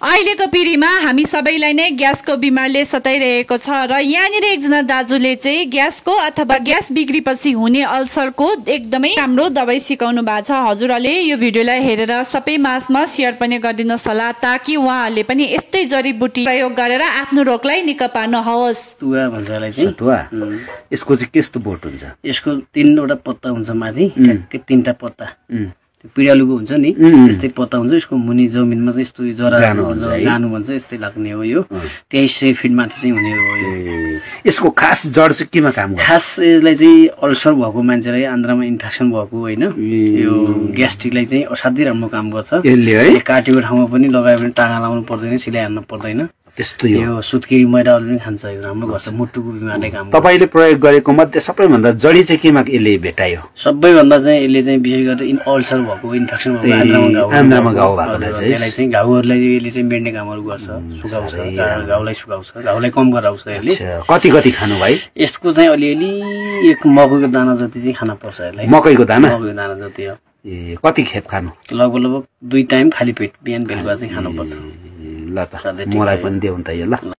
अहिलेको पिढीमा हामी सबैलाई नै ग्यासको बिमारले सताइरहेको छ र यहाँनिर एकजना दाजुले चाहिँ ग्यासको अथवा ग्यास बिग्रेपछि हुने अल्सरको एकदमै राम्रो दबाई सिकाउनु भएको छ। हजुरहरूले यो भिडियोलाई हेरेर सबै माझमा सेयर पनि गरिदिनुहोस् होला ताकि उहाँहरूले पनि यस्तै जडीबुटी प्रयोग गरेर आफ्नो रोगलाई निको पार्न होस्। तुवा भन्छलाई चाहिँ तुवा यसको चाहिँ कस्तो बोट हुन्छ? यसको 3वटा पत्ता हुन्छ माथि ठ्याक्कै 3टा पत्ता त्यो पिडालुको हुन्छ नि त्यस्तै पत्ता हुन्छ। यसको मुनि जमिनमा चाहिँ यस्तो जरा गानु भन्छ यस्तै लाग्ने हो। यो 2300 फिट माथि चाहिँ हुने हो। यसको खास जड चाहिँ केमा काम गर्छ? खास यसलाई चाहिँ अल्सर भएको मान्छेलाई आन्द्रामा इन्फेक्सन भएको होइन यो ग्यास्ट्रिकलाई चाहिँ असाध्यै राम्रो काम गर्छ। यसले है काटेको ठाउँमा पनि लगायो भने टाँगा लाउनु पर्दैन, सिलाइ हान्नु पर्दैन। त्यस्तो यो सुत्केरी मैदाहरू पनि खान्छ, यो राम्रो गर्छ। मुटुको बिमारले काम गर्छ। तपाईले प्रयोग गरेको मध्ये सबैभन्दा जडी चाहिँ केमा यसले भेटायो? सबैभन्दा चाहिँ यसले चाहिँ विशेष गरेर अल्सर भएको इन्फेक्सन भएको आन्द्रामा घाउ भएको त्यसलाई चाहिँ घाउहरूलाई यसले चाहिँ मेट्ने कामहरू गर्छ। सुकाउँछ, घाउलाई सुकाउँछ, घाउलाई कम गराउँछ यसले। कति कति खानु भाइ? यसको चाहिँ अलिअलि एक मकैको दाना जति चाहिँ खान पर्छ यसलाई। मकैको दाना जति हो। ए कति खेप खानु? लगभग 2 टाइम खाली पेट बिहान बेलुका चाहिँ खानुपर्छ। ल त मलाई पनि देऊ त यो ल।